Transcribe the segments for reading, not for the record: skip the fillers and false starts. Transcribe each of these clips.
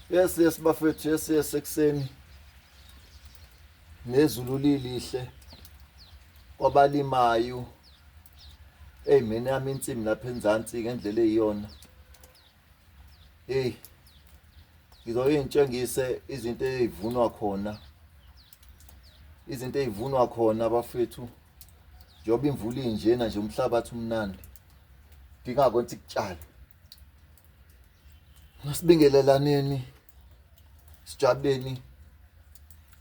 Yes, yes bafethu, yes, yes, ekuseni. Nezulu lilihle kwabalimayo. Hey, mina yami insimi lapha enzansi ngendlela eyiyona. Hey, ngizoke ngitshengise izinto ezivunwa khona. Izinto ezivunwa khona bafethu. Njengoba imvula injena nje, umhlabathi umnandi. Dinga ukuthi kutshale. Masibingelelaneni, sijabuleni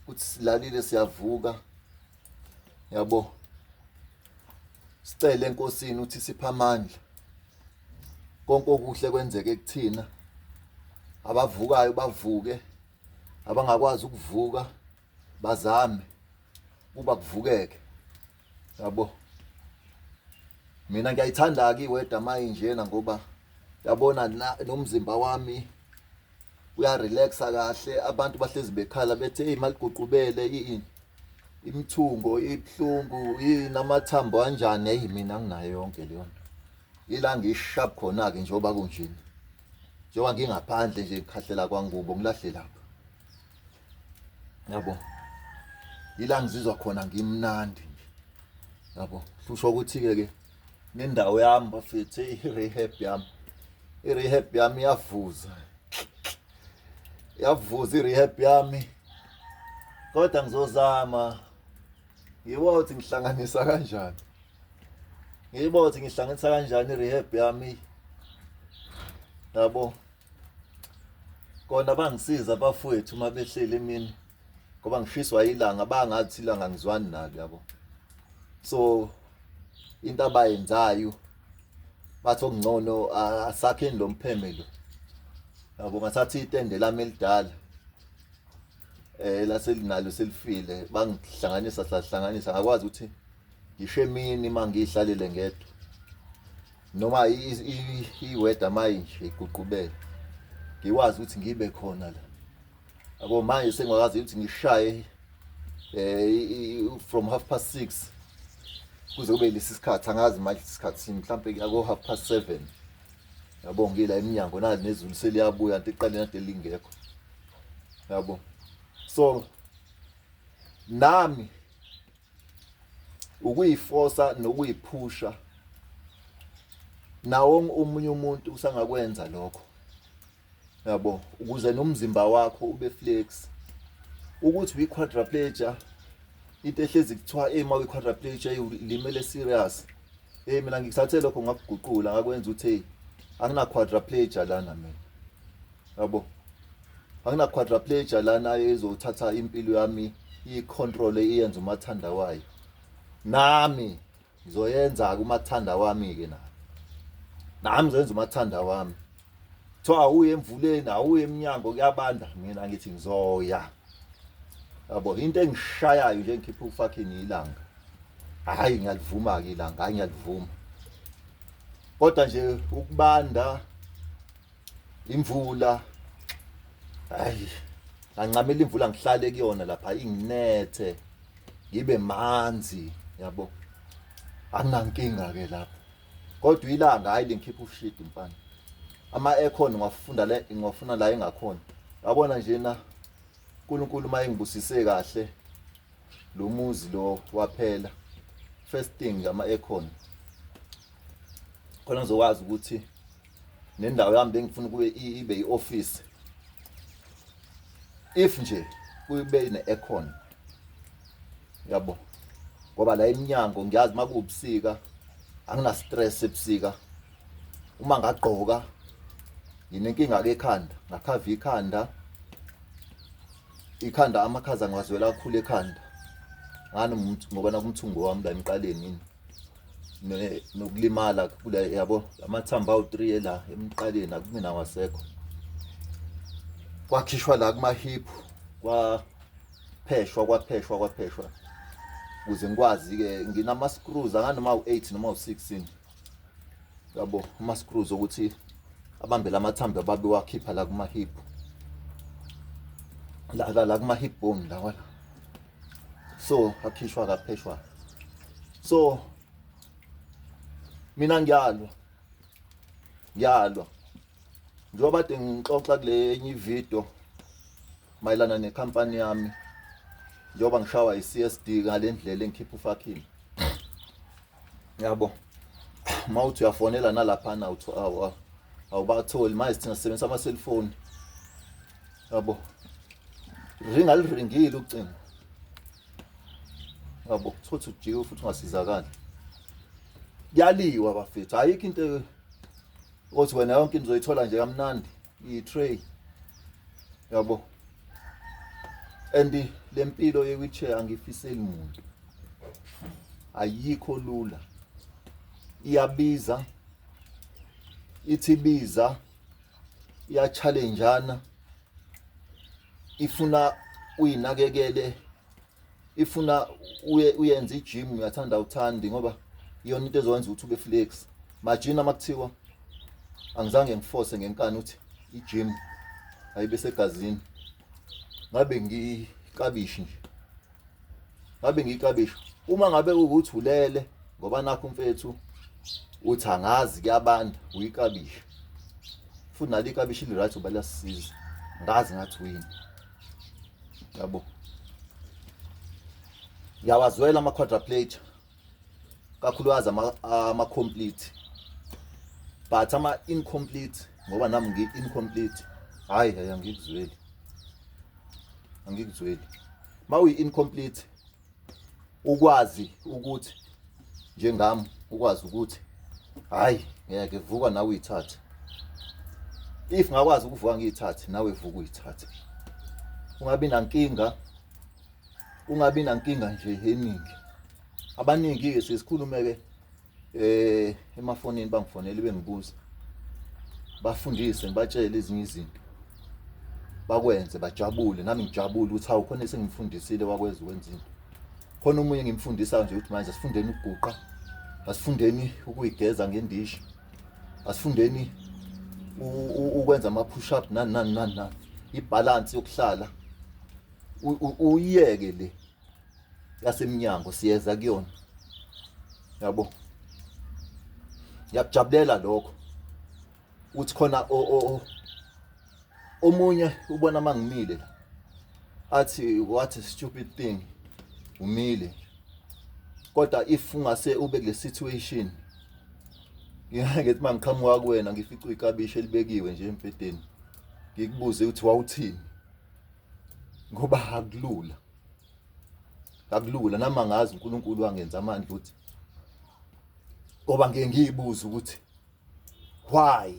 ukuthi silalile, siyavuka, yabo. Sicele enkosini ukuthi siphe amandla, konke okuhle kwenzeke kuthina. Abavukayo bavuke, abangakwazi ukuvuka bazame kuba kuvukeke, yabo. Mina ngiyayithanda-ke iweda mayinjena ngoba yabona nomzimba wami uyarelaxa kahle. Abantu bahlezi bekhala bethi, "Hey, maliguqubele ini, imithungo ibuhlungu, yini, amathambo anjani." Hey, mina nginayo yonke leyo nto. Ila ngishap khona-ke njengoba kunjena, njengoba ngingaphandle nje, ngikhahlela kwangubo, ngilahle lapha, yabo. Ila ngizizwa khona ngimnandi nje, yabo. Hlusho ukuthi-ke ke nendawo yami bafethu, i-rehab yami, i-rehab yami iyavuza, iyavuza i-rehab yami. Kodwa ngizozama, ngibona ukuthi ngihlanganisa kanjani, ngiyibona ukuthi ngihlanganisa kanjani i-rehab yami, yabo. Kona bangisiza abafowethu uma behleli emini ngoba ngishiswa ilanga, bangathi ilanga ngizwani nalo, yabo. So into abayenzayo, bathi okungcono asakheni lo mpheme lo, yabo. Ngathatha itende lami elidala laselinalo selifile, bangihlanganisa, sahlanganisa, ngakwazi ukuthi ngisho emini uma ngihlalele ngedwa noma i-weather mayinje iguqubele, ngikwazi ukuthi ngibe khona la, yabo. Manje sengikwazi ukuthi ngishaye from 6:30 kuze kube lesi sikhathi, angazi manje isikhathi sini, mhlambe kuya ko 7:30, yabo. Ngila eminyango nali nezulu seliyabuya, nto eqaleni kade lingekho, yabo. So nami ukuyifosa nokuyiphusha, nawo omunye umuntu usangakwenza lokho, yabo, ukuze nomzimba wakho ube flex. Ukuthi uyi-quadriplegia, into ehlezi kuthiwa, "Hey, uma uyi-quadriplegia ulimele serious." Hey, mina ngikuthathe lokho ngakuguqula, ngakwenza ukuthi, hey, angina quadriplegia lana mina, yabo. Angina quadriplegia lana ezothatha impilo yami, iyicontrol, iyenze umathanda wayo. Nami ngizoyenza umathanda wami ke, nami ngizoyenza umathanda wami. Kuthiwa awuye emvuleni, awuye eminyango, kuyabanda, mina ngithi ngizoya, yabo. Into engishayayo nje, ngikhipha ufucking ilanga. Hayi, ngiyalivuma ke ilanga, hayi, ngiyalivuma, kodwa nje ukubanda, imvula, hayi, ngancamela imvula, ngihlale kuyona lapha, inginethe, ngibe manzi, yabo. Anginankinga ke lapho, kodwa ilanga, hayi, lingikhipha ushidi mfana. Ama aircon ngiwafunda le, ngiwafuna la engakhona, yabona nje na. uNkulunkulu mayengibusise kahle lo muzi lo waphela, first thing ama aircon, khona ngizokwazi ukuthi nendawo yami bengifuna kube ibe ioffice, if nje kube ne-aircon, yabo. Ngoba la eminyango ngiyazi makuwubusika angina stress ebusika. Uma ngagqoka, nginenkinga ke ekhanda, ngakhava ikhanda, ikhanda amakhaza ngiwazwela kakhulu ekhanda ngani, ngoba nakumthungo wami la emqaleni yini nokulimala kule, yabo, amathambo awu-3 la emqaleni akumina wasekho, kwakhishwa la kuma-hip, kwapheshwa, kwapheshwa, kwapheshwa ukuze ngikwazi-ke. Nginama-screws anganoma u-8 noma u-6, yabo, ama-screws okuthi abambe lamathambo ababe wakhipha la kuma-hip, la la la kuma-hip bone lawa la. So akhishwa, kapheshwa. So mina ngiyalwa, ngiyalwa. Njengoba kade ngixoxa kule enye ividiyo mayelana nekhampani yami njengoba ngishawa i-CSD ngale ndlela engikhipha ufakhini yabo uma uthi uyafonela nalaphana awubatholi manje thina sisebenzisa ama-cellphone yabo ringa liringile ucingo yabo kuthothi ujike futhi ungasizakali kuyaliwa bafethu ayikho into othi wena yonke into uzoyithola nje kamnandi iyi-tray yabo and lempilo ye-wheelchair angifiseli muntu ayikho lula iyabiza ithi biza iyachallengeana ifuna uyinakekele ifuna uye uyenze i-gym uyathanda uthandi ngoba iyona into ezokwenza ukuthi ube flex majina makuthiwa angizange ngifose ngenkani ukuthi i-gym ayibe segazini ngabe ngikabishi nje ngabe ngikabishi uma ngabe ukuthi ulele ngoba nakho mfethu uthi angazi kuyabanda uyikabishi futhi nalo ikabishi li-right uba liyasisiza ngazi ngathi uyini yabo ngiyawazwela ama-quadriplegia kakhulukazi ama-complete but ama-incomplete ngoba nami ngi-incomplete hhayi hhayi angikuzweli angikuzweli uma uyi-incomplete ukwazi ukuthi njengami ukwazi ukuthi hayi ngeke vuka nawe uyithathe if ngakwazi ukuvuka ngiyithathe nawe vuka uyithathe ungabi nankinga ungabi nankinga nje eningi abaningi ke sesikhulume ke eh emafonini bangifonele bengibuza bafundise ngibatshele ezinye izinto bakwenze bajabule nami ngijabule ukuthi hawu khona esengimfundisile wakwenza ukwenza into khona omunye ngimfundisa nje ukuthi manje asifundeni ukuguqa asifundeni ukuyigeza ngendishi asifundeni ukwenza ama push up nani nani nani nani ibalance yokuhlala uyiyeke le yasemnyango siyeza kuyona yabo ngiyakujabulela lokho uthi khona omunye ubona mangimile la athi what a stupid thing umile kodwa if ungase ube kule situation ngeke ngithi mangiqhamuka kuwena ngifice uyikabishi elibekiwe nje embhedeni ngikubuze ukuthi wawuthini ngoba akulula akulula nami angazi uNkulunkulu wangenza amandla ukuthi ngoba ngeke ngiyibuze ukuthi why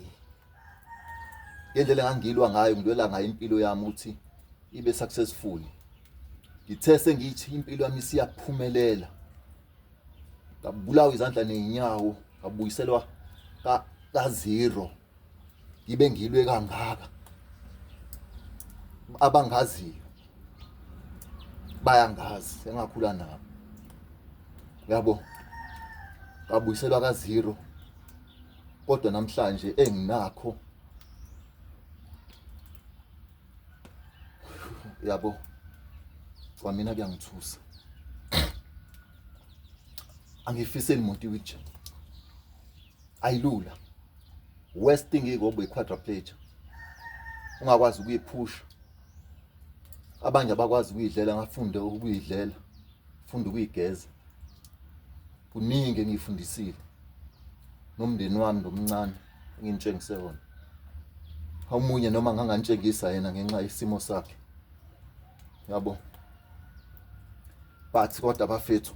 ngendlela engangilwa ngayo ngilwela ngayo impilo yami ukuthi ibe successful ngithe sengithi impilo yami isiyaphumelela ngabulawa izandla nezinyawo ngabuyiselwa ka ka zero ngibe ngilwe kangaka abangaziyo bayangazi engakhula nabo yabo ngabuyiselwa ka zero kodwa namhlanje enginakho yabo kwamina kuyangithusa angifiseli muntu i-wheelchair ayilula worst thing ikobo i-quadriplegia ungakwazi ukuyiphusha abanye abakwazi ukuyidlela ngafunde ukuyidlela funda ukuyigeza kuningi engiyifundisile nomndeni wami lomncane engintshengise wona omunye noma ngangantshengisa yena ngenxa yesimo sakhe yabo but kodwa bafethu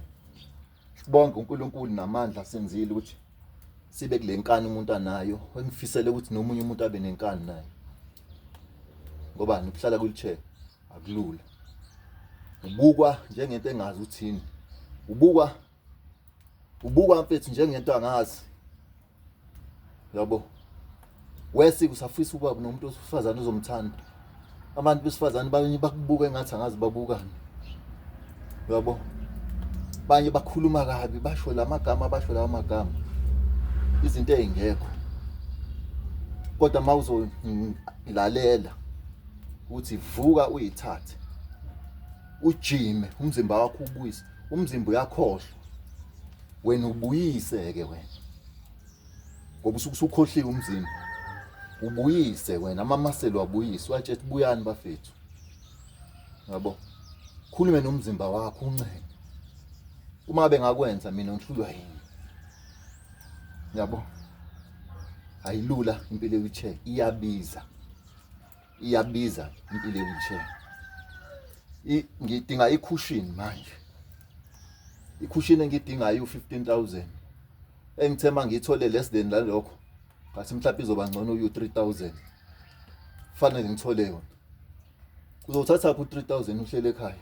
sibonge uNkulunkulu namandla senzile ukuthi sibe kule nkani umuntu anayo engifisele ukuthi nomunye umuntu abe nenkani naye ngoba nokuhlala kwi-wheelchair akulula ubukwa njengento engazi uthini ubukwa ubukwa mfethu njengento angazi yabo wesi usafisa ukuba nomuntu wesifazane ozomthanda abantu besifazane banye bakubuka engathi angazi babukani yabo banye bakhuluma kabi basho lamagama basho lawa magama izinto ezingekho kodwa mawuzolalela ukuthi vuka uyithathe ujime umzimba wakho ubuyise umzimba uyakhohlwa wena ubuyise ke wena ngoba usuke usukhohliwe umzimba Ubuyise wena amamaselo wabuyise watshela buyani bafethu. Yabo. Khulume nomzimba wakho uncenge. Uma bengakwenza mina ngihlulwa yini? Yabo. Ayilula impilo ye-wheelchair iyabiza. Iyabiza impilo ye-wheelchair. Ngidinga i-cushion manje. I-cushion engidingayo u-15000. Engithe mangiyithole less than lalokho ngathi mhlawumbe izoba ngcono uyu-3000. Fanele ngithole yona. Uzothatha phi u-3000 uhlele ekhaya?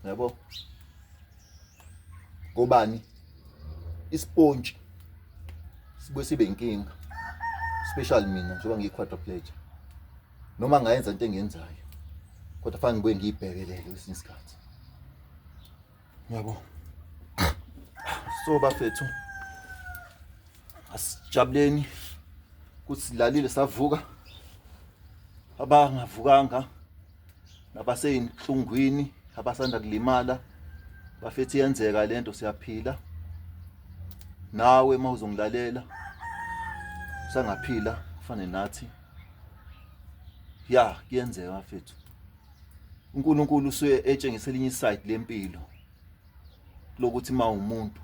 Yabo? Ngobani? Isipontshi sibuye sibe inkinga. Especially mina njengoba ngiyi-quadriplegia. Noma ngayenza into engiyenzayo. Kodwa fanele ngibuye ngiyibhekelele kwesinye isikhathi. Yabo. So bafethu asijabuleni ukuthi silalile savuka abangavukanga nabaseyinhlungwini abasanda kulimala bafethu iyenzeka lento siyaphila nawe uma uzongilalela usangaphila kufane nathi ya kuyenzeka bafethu uNkulunkulu usuye etshengisa elinye iside lempilo lokuthi uma umuntu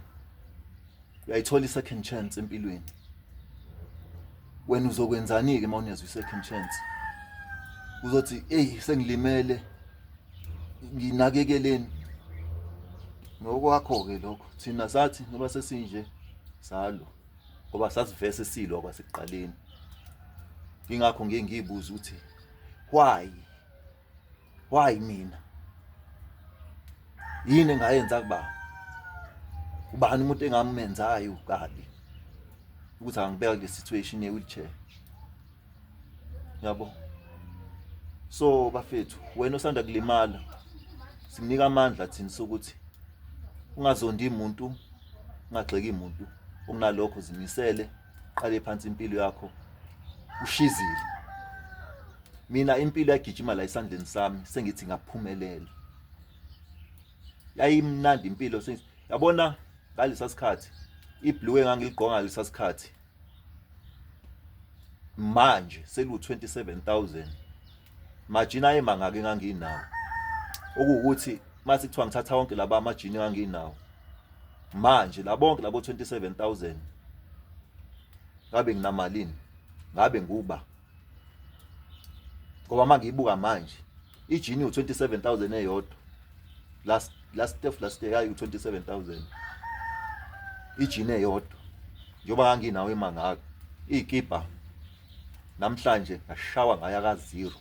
uyayithola i-second chance empilweni wena uzokwenzani-ke uma unikezwa i-second chance uzothi eyi sengilimele nginakekeleni ngokwakho-ke lokho thina sathi ngoba sesinje salo ngoba sasivese silwa kwasekuqaleni ingakho ngiye ngiyibuza ukuthi why mina yini engayenza kuba ubani umuntu engamenzayo kabi ukuthi angibeka kule situation ye wheelchair yabo so bafethu wena osanda kulimala sikunika amandla thina sokuthi ungazondi umuntu ungagxeki umuntu okunalokho zimisele qale phansi impilo yakho ushizile mina impilo yagijima la esandleni sami sengithi ngaphumelela yayimnandi impilo yabona ngalesa sikhathi iblue engangiligqoka ngalesa sikhathi manje selu 27000 majini ayemangaka enganginawo okuwukuthi mase kuthiwa ngithatha wonke laba amajini enganginawo manje labonke labo 27000 ngabe nginamalini ngabe nguba ngoba mangiyibuka manje ijini u27000 eyodwa last last step last year yayi u27000 ijini eyodwa njengoba nganginawo imangaka ikipa namhlanje ngashawa ngaya ka zero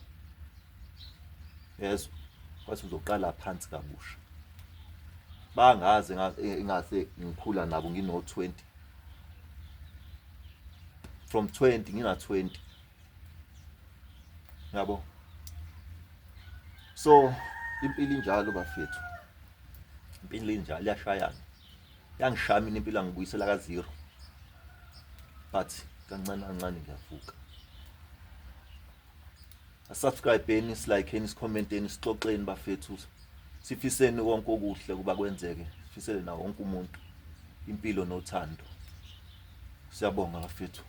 yezwa kwathi uzoqala phansi kabusha bangaze ingase ngikhula nabo ngino 20 from 20 ngina 20 yabo so impilo injalo bafethu impilo injalo iyashayana yangishaya mina impilo angibuyisela ka zero but kancane kancane ngiyavuka asubscribeni silikeni sikhomenteni sixoxeni bafethu sifiseni konke okuhle kuba kwenzeke sifisele nawo wonke umuntu impilo nothando siyabonga bafethu.